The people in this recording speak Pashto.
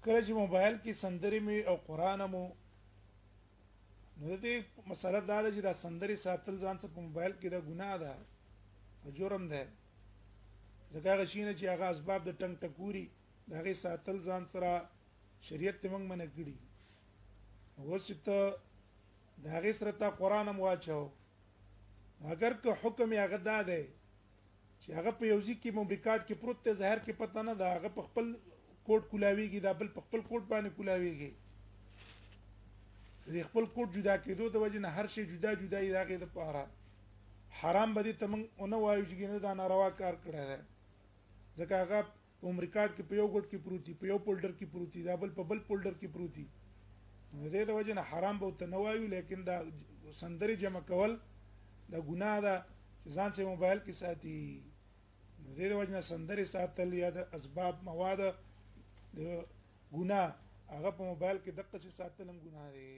کله چې موبایل کې سندرې می او قران مو، نو دې مسله دا ده چې دا سندرې ساتل ځان څخه په موبایل کې دا ګناه ده، جرم ده، ځکه هغه شي نه چې هغه اسباب د ټنګ ټکوري، د هغې ساتل ځان سره شریعت ته موږ منع کړي. اوس چې ته د هغې سره تا قرآن هم واچو، اگر که حکم یې هغه دا دی چې هغه په یو ځای کې ممری کارت کې پروت دی، ظاهر کې پته نه ده، هغه په خپل کوټ کولاویږي، دا بل په خپل کوټ باندې کولاویږي. د خپل کوټ جدا کېدو د وجې نه هر شی جدا جدا دی، هغه د پاره حرام به دې ته موږ ونه وایو چې نه دا ناروا کار کړی دی، ځکه هغه په ریکارډ کې په یو ګډ کې پروت دی، په یو فولډر کې پروت دی، دا بل په بل فولډر کې پروت دی. نو دې د وجه نه حرام به ته نه وایو، لیکن دا سندري جمع کول دا ګناه ده چې ځان سه موبایل کې ساتي. نو دې د وجه نه سندري ساتل یا د اسباب مواد د ګناه هغه په موبایل کې دقه ساتل هم ګناه دی.